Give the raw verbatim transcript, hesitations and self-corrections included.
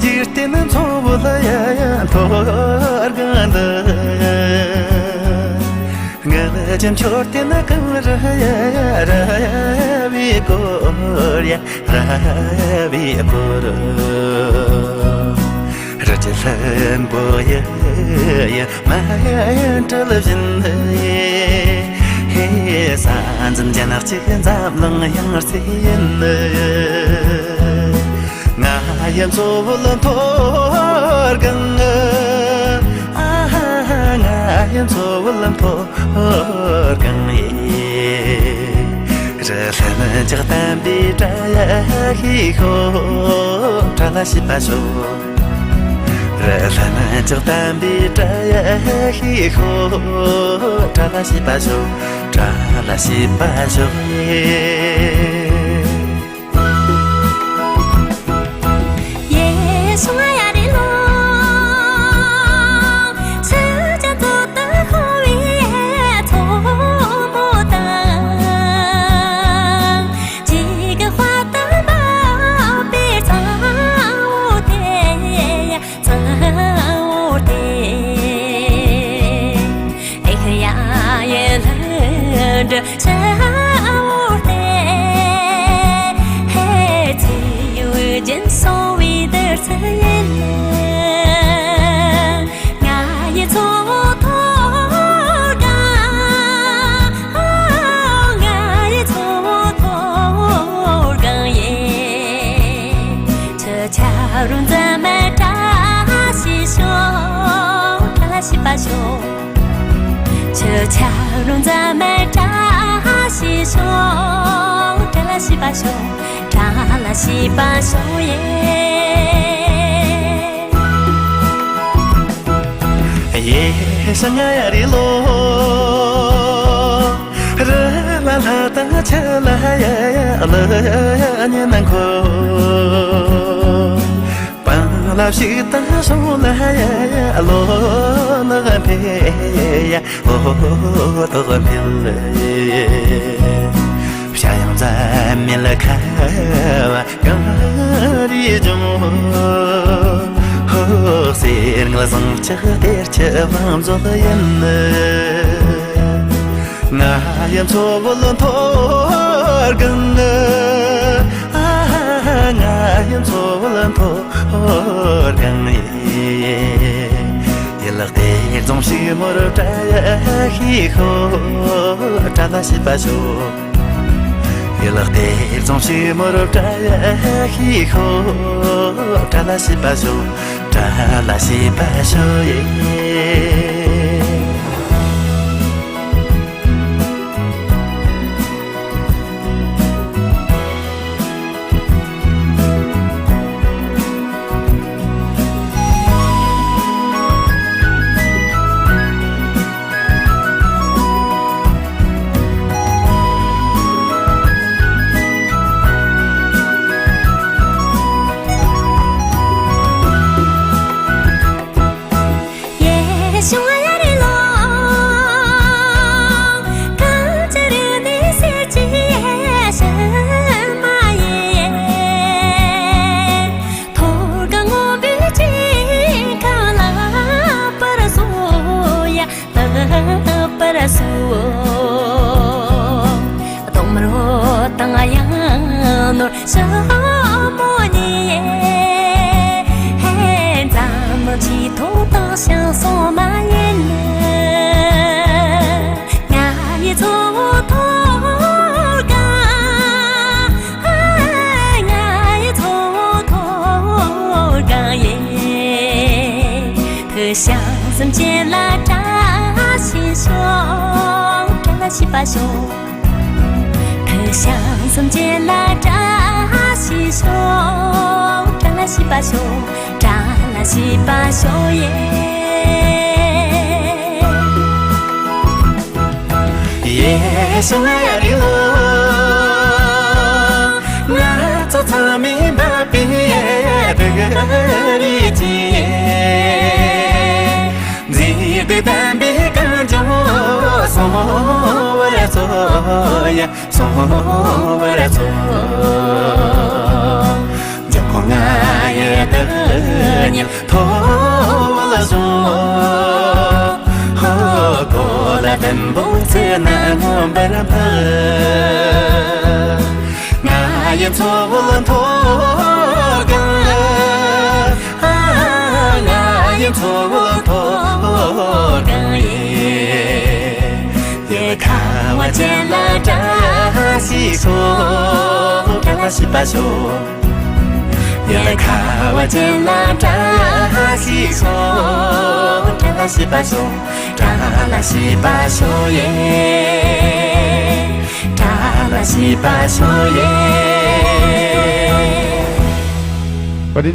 འཇིག་རྟེན་མཚོ་བོད་ཡ་ཡ་མཐོ་སྒང་འདི། ངལ་གྱི་མཆོད་རྟེན་གངས་རི་ཡ་ཡ་ར་བས་བསྐོར་ཡ་ར་བས་བསྐོར། རི་རྒྱལ་ལྷུན་པོ་ཡི་ཡི་མ་ཡིན་གྲུ་བཞིན། ཧེ་ས་འཛིན་རྒྱ་ནག་ཅིག་འཛམ་གླིང་ཡང་རྩེ་ཡིན། ང་ཡི་མཚོ་བོད་མཐོ་སྒང་། ཨ་ཧ་ཧ། ང་ཡི་མཚོ་བོད་མཐོ་སྒང་ཡིན། རི་ལྷུན་ལྕགས་ལྡན་པའི་བཀྲ་ཡི་ཤོག་བཀྲ་ལ་ཤིས་པ་ཤོག་རི་ལྷུན་ལྕགས་ལྡན་པའི་བཀྲ་ཡི་ཤོག་བཀྲ་ལ་ཤིས་པ་ཤོག་བཀྲ་ལ་ཤིས་པ་ཤོག་ཡེ་ཤུ་ང་ཡ་རི་ལོ། ཆུ་བྱ་ཚོགས་དུ་ཤོར་བའི་མཚོ་མོ་དང་། ཅིག་གི་དཔའ་དུ་འབབ་པའི་གཙང་བོ་དེ། གཙང་བོ་དེ། ཨེ་ཧ་ཡ་ཡེ་ལྷུན་གྲུབ་ཆུ་བོ་དེ། ཧེ་ཚེ་ཡི་རྒྱུན་སོང་བའི་དུར་ཚུལ་ཡིན། ང་ཡི་མཚོ་མཐོ་སྒང་། ང་ཡི་མཚོ་མཐོ་སྒང་ཡིན། ཆུ་ཆ་རུ་འཛམ་མ་བཀྲ་ཤིས་ཤོག་བཀྲ་ལ་ཤིས་པ་ཤོག་ཆུ་ཆ་རུ་འཛམ་མ་བཀྲ་ཤིས་ཤོག་བཀྲ་ལ་ཤིས་པ་ཤོག་བཀྲ་ལ་ཤིས་པ་ཤོག་ཡེ། ཡེ་ཤ་ང་ཡ་རི་ལོ། རི་ལ་ལྷ་དང་ཆུ་ལ་ཡ་ཡ་ཀླུ་གཉན་འཁོར། སྤང་ལ་ཕྱུགས་དང་གཞུང་ལ་ཡ་ཡ་ཀླུ་ནག་འཕེལ་ཡ་ཀླུ་ཐོག་འཕེལ། བྱ་ཡང་འཛམ་མེད་ལ་ཁ་བ་གངས་རིའི་ལྗོངས། ཧོ་གསེར་དངུལ་ཟངས་ལྕགས་གཏེར་ཆུ་བང་མཛོད་ཡིན། ང་ཡི་མཚོ་བོད་མཐོ་སྒང་། ཨ་ཧ་ཧ། ང་ཡི་མཚོ་བོད་མཐོ་སྒང་ཡིན། ཡུལ་གཏེར་རྫོང་ཕྱུག་མོར་བཀྲ་ཤིས་ཤོག་བཀྲ་ལ་ཤིས་པ་ཤོག་ཡུལ་གཏེར་རྫོང་ཕྱུག་མོར་བཀྲ་ཤིས་ཤོག་བཀྲ་ལ་ཤིས་པ་ཤོག་བཀྲ་ལ་ཤིས་པ་ཤོག་ཡེ། ཡེ་ཤུ་ང་ཡ་རི་ལོ། གངས་ཅན་རི་ནས་གསེར་གྱི་ཞལ་མ་ཡིན། མཐོ་སྒང་སྔོན་པོའི་སྐྱེ་ཁམས་ལ་བར་གསོ་ཡ། ལྷག་པར་སོ། གདོང་དམར་བོ་དང་གཡང་ནོར་ཞྭ་མོ་གཉིས། འཛམ་གླིང་ཆེས་མཐོ་དང་ཞིང་སོགས་མ་ཡིན། ང་ཡི་མཚོ་མཐོ་སྒང་། ང་ཡི་མཚོ་མཐོ་སྒང་ཡིན། མཐོ་ཞིང་གསུམ་ཅན་ལ་བཀྲ་ཤིས་ཤོག་བཀྲ་ལ་ཤིས་པ་ཤོག་མཐོ་ཞིང་གསུམ་ཅན་ལ་བཀྲ་ཤིས་ཤོག་བཀྲ་ལ་ཤིས་པ་ཤོག་བཀྲ་ལ་ཤིས་པ་ཤོག་ཡེ། ཡེ་ཤུ་ང་ཡ་རི་ལོ། ང་ཚོ་ཚང་མས་འབད་པའི་བོད་རིགས་ཀྱི་མཛེས་སྡུག་ལྡན་པའི་གངས་ལྗོངས་སྲུང་བར་འཚོ་ཡ། སྲུང་བར་འཚོ། འབྱུང་ཁུངས་ང་ཡི་དུ་ ཐོ་བོ་ལ་བཟུང་། ཧོ་གོ་ལ་བེམ་པོ་ཚེ་ན་མངོན་པར་འཕགས། ང་ཡི་ཚོགས་ལ་མཐོ་གང་ལ། ང་ཡི་ཚོགས་ལ་མཐོ་གང་ཡིན། ཡ་ཁ་བ་ཅན་ལ་བཀྲ་ཤིས་ཤོག་བཀྲ་ལ་ཤིས་པ་ཤོག་ཡ་ཁ་བ་ཅན་ལ་བཀྲ་ཤིས་ཤོག་བཀྲ་ལ་ཤིས་པ་ཤོག་བཀྲ་ལ་ཤིས་པ་ཤོག་ཡེ། བཀྲ་ལ་ཤིས་པ་ཤོག་ཡེ།